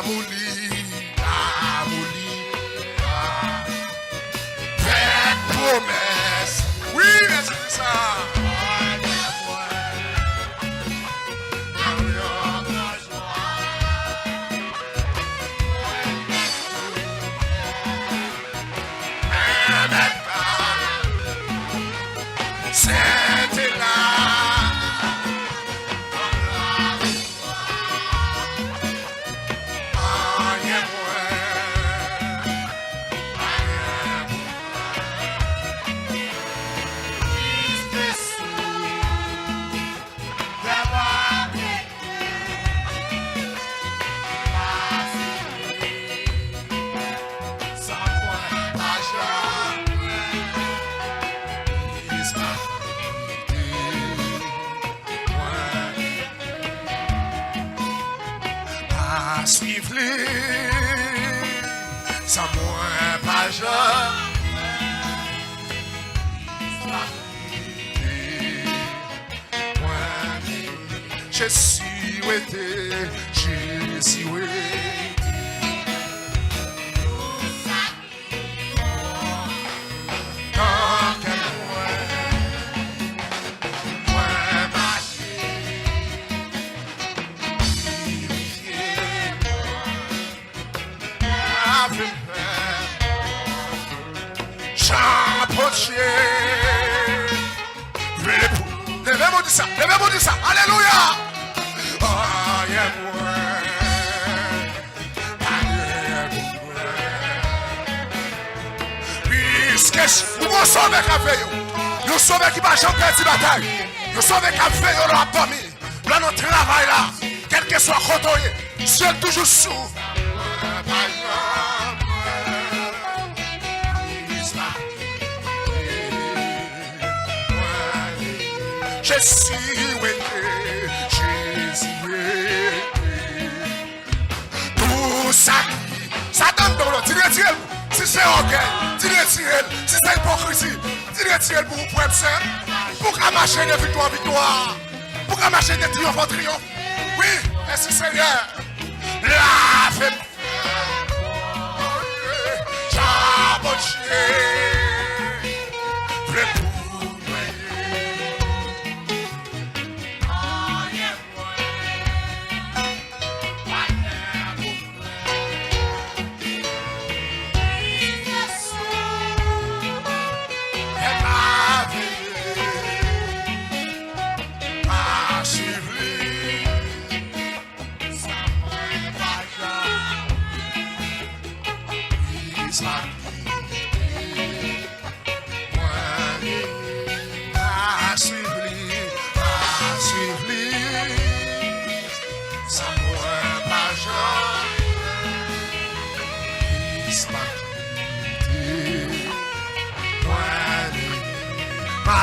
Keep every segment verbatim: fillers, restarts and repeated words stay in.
Labou li, labou li, fè pwomès. Wi, mèsi pou sa. Sete la. Pa swiv li san mwen pa janm. Jezi rete, Jezi rete. Nan kè mwen, mwen mache, pirifye mwen, lave mwen, jan Bondye vle pou. Leve men w di sa, leve men w di sa, alelouya! Anyen mwen. Piske ou gon Sovè k ap veye w. Yon Sovè ki pa janm pèdi batay. Yon Sovè k ap veye w lè w ap dòmi. Lè w nan travay la. Kèlkeswa kote w ye. Zye l toujou sou ou. Jezi rete, Jezi rete. Tou sa ki Satan anndan w lan, di l retire l. Si se ògèy, di l retire l. Si se ipokrizi, di l retire l pou ou, frè m, sè m. Pou w ka mache de viktwa an viktwa, pou w ka mache de triyonf an triyonf. Wi, mèsi Senyè. Lave m. Jan Bondye vle pou mwen ye. Mwen pa swiv li, pa swiv li, san mwen pa janm. Kris pa kite mwen. Pa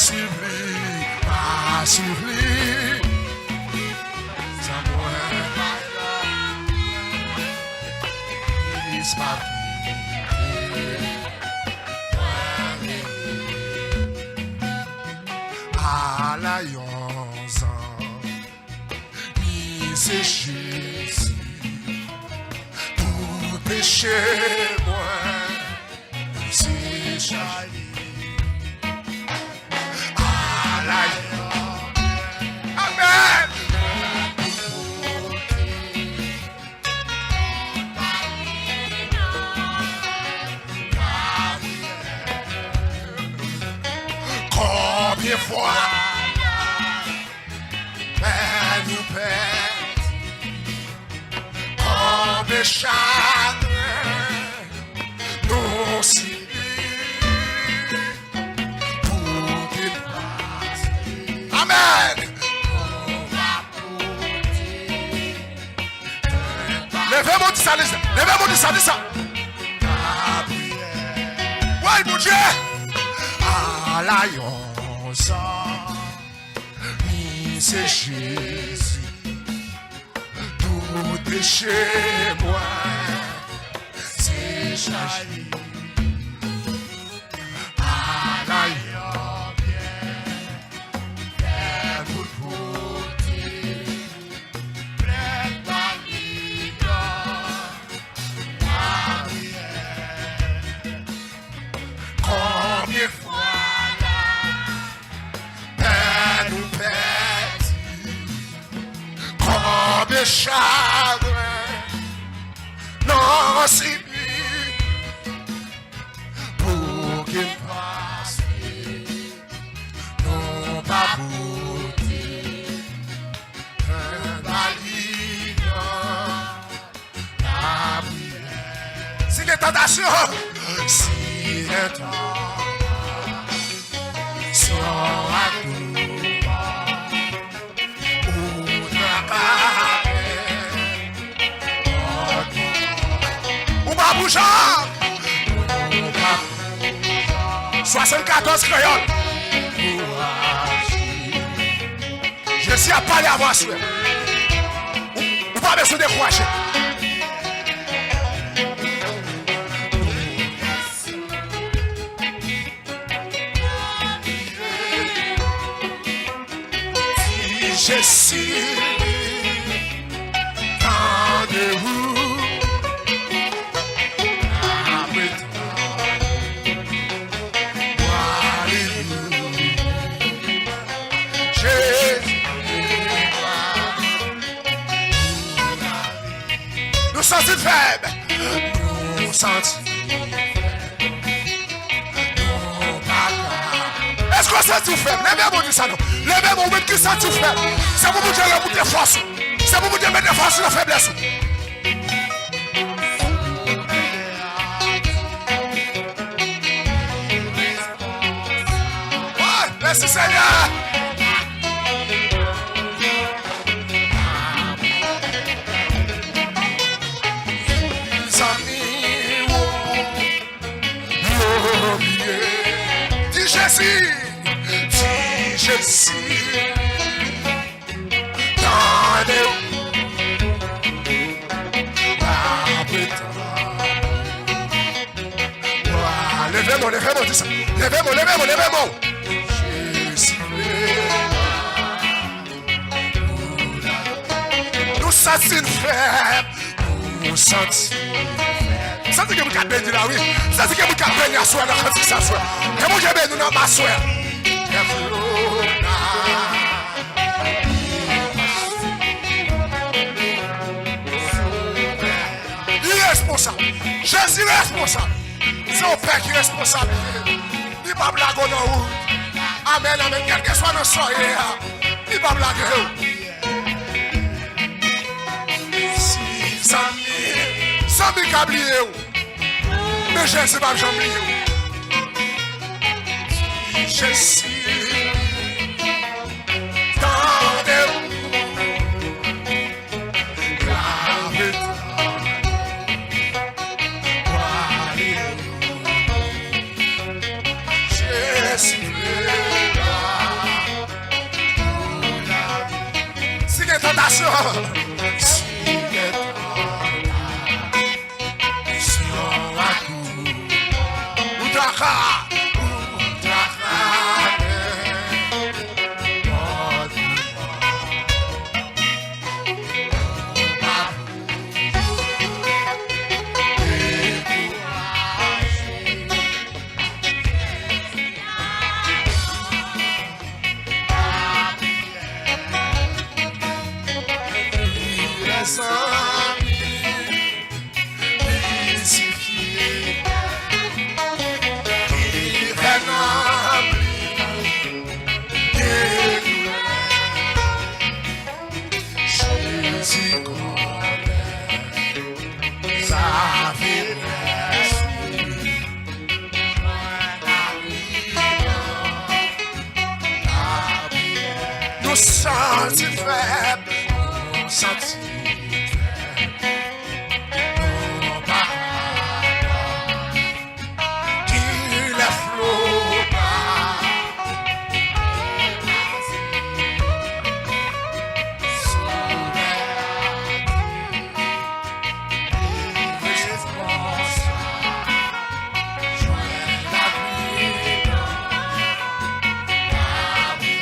swiv li, pa swiv li, san mwen pa janm. Kris pa kite mwen. Ala yon zanmi, se Jezi pou peche mwen, se chaj li. Ala yon, amèn. Konbyen fwa pè nou pèdi, konbyen chagren nou sibi. Amèn. Leve men w di sa, di sa. Leve men w di sa, di sa. Woy, Bondye. Ala yon zanmi, se Jezi. Tout peche mwen, se chaj li. Ala yon byen fè tout boutik, plèd pa li non. Mèsi pou ke pase, non pa pote plen baliyon. Si gen tantasyon, si gen tantasyon, si gen tantasyon, ou pa bouje. Swasannkatòz kreyòl. Jezi ap pale avè w aswè. Ou, ou pa bezwen dekouraje. Jezi, tande ou. Apre tande. Alelouya. Jezi. Nou santi n fèb. Nou santi n fèb. Nou pa ka. Èske w santi w fèb? Leve men w, di sa non. Leve men w, ou menm ki santi w fèb. Se pou Bondye remoute fòs ou. Se pou Bondye mete fòs ou nan feblès ou. Woy, mèsi, Senyè. Zanmi, woy, yo bliye. Di Jezi, di Jezi. Tande. Apre tande. Leve men w, leve men w, di sa. Leve men w, leve men w, leve men w. Jezi vle. Nou santi n fèb. Nou santi. Santi gen moun k ap beni la, wi. Santi gen moun k ap beni aswè nan kantik sa aswè. Ke Bondye beni nou nan aswè. Li responsab. Jezi responsab. Se yon pè ki responsab. Li p ap lage w nan wout. Amèn, amèn. Kèlkeswa nan sa w ye a, li p ap lage w. Si zanmi, zanmi ka bliye w, men Jezi p ap janm bliye w. Jezi, tande w. Si gen tantasyon, si gen tantasyon, ou traka, ou traka. Jezi konnen sa feblès mwen. Nou santi fèb, nou santi fèb. Nou pa kapab. Ki lè flota sou lè a, li responsab. Jwenn lapli blan, lapli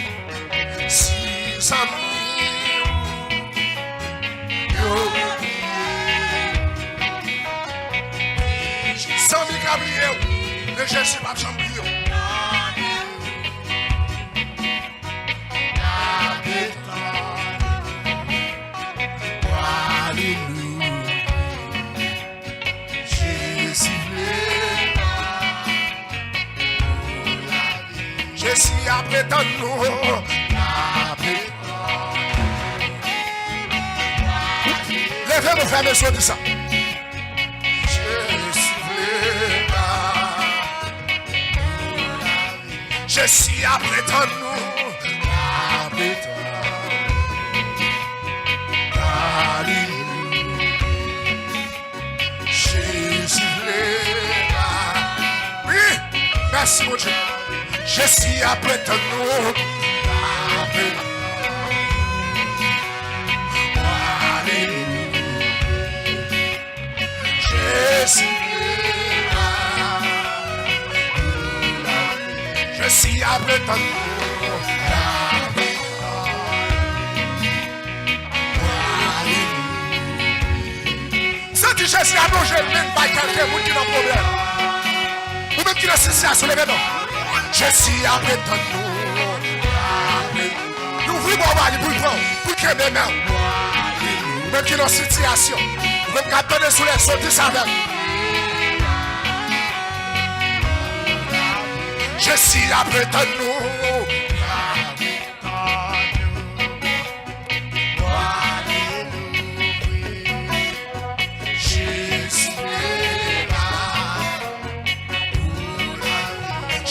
vèt. Si zanmi w yo bliye. Zanmi ka bliye w, men Jezi p ap janm bliye w. Alelouya. ap retann nou. Leve nou, fè mesye di sa. Jesi vle ba. Jesi ap retann nou. Ap retann. Alelouya. Jezi vle ba. Wi. Mèsi, Bondye. Jezi ap retann nou. Alelouya. Jezi vle ba. Jezi ap retann nou. Santi Jezi alonje l men l bay kèlke moun ki nan pwoblèm. Ou menm ki nan sitiyasyon, leve non. Jezi ap retann nou. Li ouvri bò ba li pou l pran w, pou l kenbe men w. Ou menm ki nan sitiyasyon, ou menm k ap tande sou lèzo, di sa avè m. Jezi ap retann nou.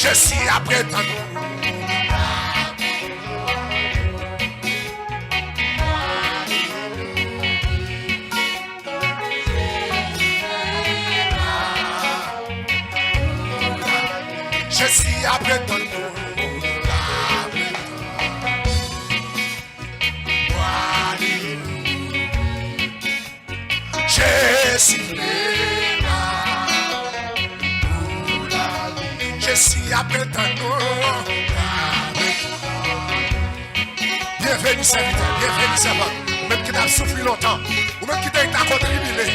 Jezi ap retann nou. Jezi ap retann nou. Jezi vle la. Jezi ap retann nou. Byenveni sèvitè, byenveni sèvant. Ou menm ki t ap soufri lontan, ou menm ki te ta kontribile.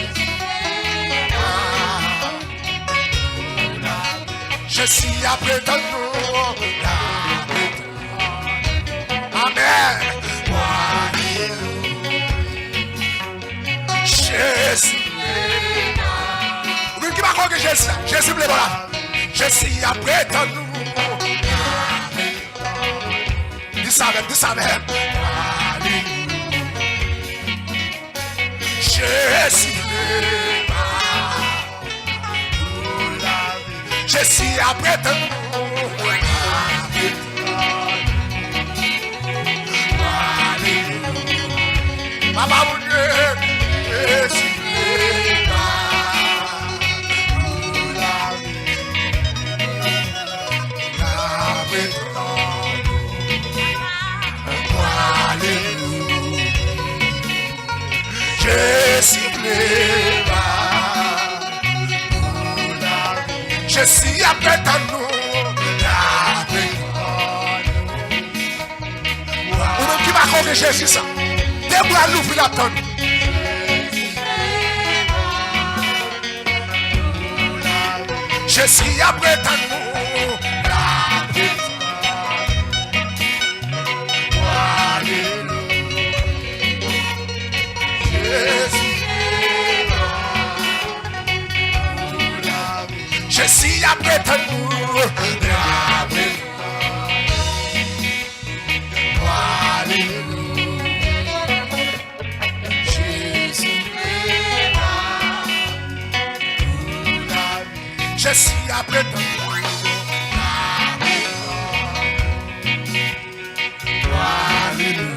Jezi ap retann nou. Amèn. Jezi. Ou menm ki pa kwè ke Jezi la, Jezi vle ba la. Jezi ap retann nou. Di sa avè m, di sa avè m. Jezi vle ba. Jezi ap retann nou. Papa Bondye, Jezi vle ba. Alelouya. Jezi vle ba nou lavi. Jezi ap retann nou. Ou menm ki pa konnen Jezi sa, de bra l louvri, l ap tann ou. Jezi ap retann nou. Alelouya. Jezi. Jezi ap retann nou. Alelouya. Jezi vle la pou lavi. Jezi ap retann. Alelouya.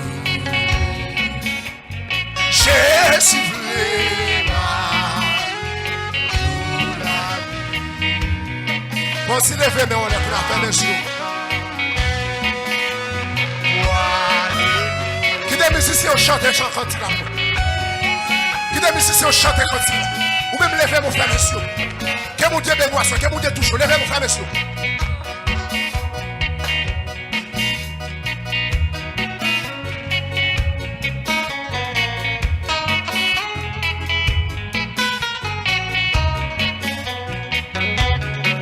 Jezi vle la pou lavi. Bon, si leve men w anlè pou n ap fè mesye. Kite mizisyen yo chante chan kantik la pou mwen. Kite mizisyen yo chante kantik la. Ou menm leve men w frè mesye. Ke Bondye beni w aswè, ke Bondye touche w. Leve men w frè mesye.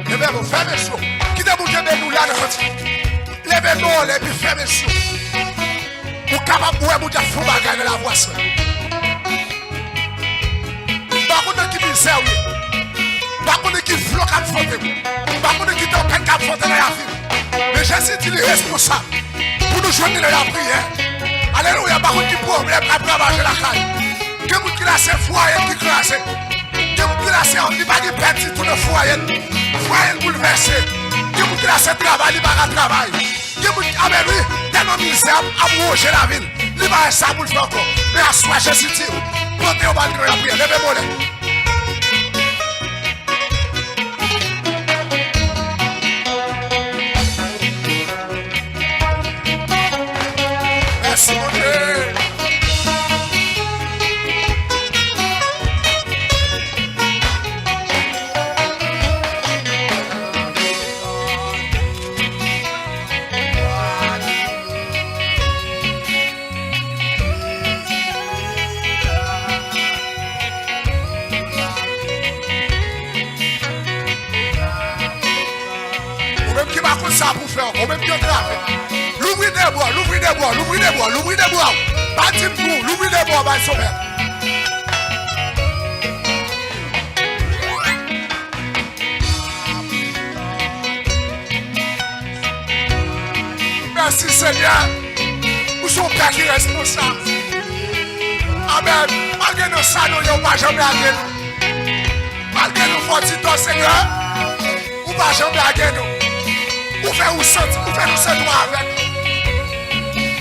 Leve men w, fèmen je w. Kite Bondye beni w la nan kantik. Leve men w anlè epi fèmen je w. Ou kapab wè Bondye ap fè yon bagay nan lavi w aswè. M pa konn nan ki mizè w ye. M pa konn nan ki flo k ap fwonte w. M pa konn nan ki tanpèt k ap fwonte nan lavi w. Men Jezi di li responsab pou nou jwenn li nan lapriyè. Alelouya, pa konn ki pwoblèm k ap ravaje lakay. Gen moun ki la se fwaye ki kraze. Gen moun ki la se li pa gen pè ditou nan fwaye l. Fwaye l boulvèse. Gen moun ki la se travay li pa ka travay. Gen moun ki, amèn wi, tèlman mizè ap, ap wonje lavi l. Li pa wè sa pou l fè ankò. Men aswè Jezi di w, pote yon bal nan lapriyè, leve molè. Mèsi Bondye. Ou menm ki pa konn sa pou fè ankò, ou menm ki antrave. Louvri de bra, louvri de bra, louvri de bra, louvri de bra w. Pa di m pou, louvri de bra w bay Sovè. Mèsi Senyè, ou se yon Pè ki responsab. Amèn. Malgre nou sa nou ye, ou pa janm lage nou. Malgre nou fò ti tò, Senyè, ou pa janm lage nou. Ou fè ou santi, ou fè nou santi nou avèg.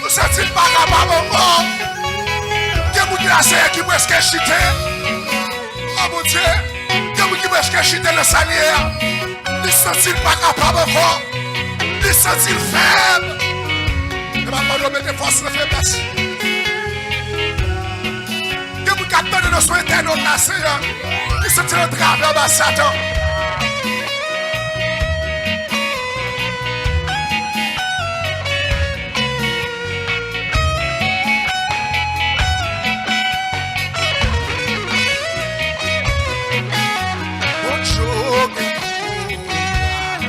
Nou santi n pa kapab ankò. Gen moun ki la, Senyè, ki prèske chite. O Bondye, gen moun ki prèske chite nan sa l ye a. Li santi l pa kapab ankò. Li santi l fèb. E pa pandan w mete fòs nan feblès. Gen moun k ap tande nan swen entènòt la, Senyè, ki santi l antrave anba Satan. Bondye gen kouraj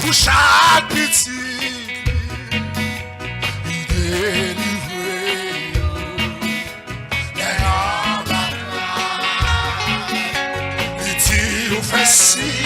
pou chak pitit li, li delivre yo. Lè y ap batay, li di yo fè siy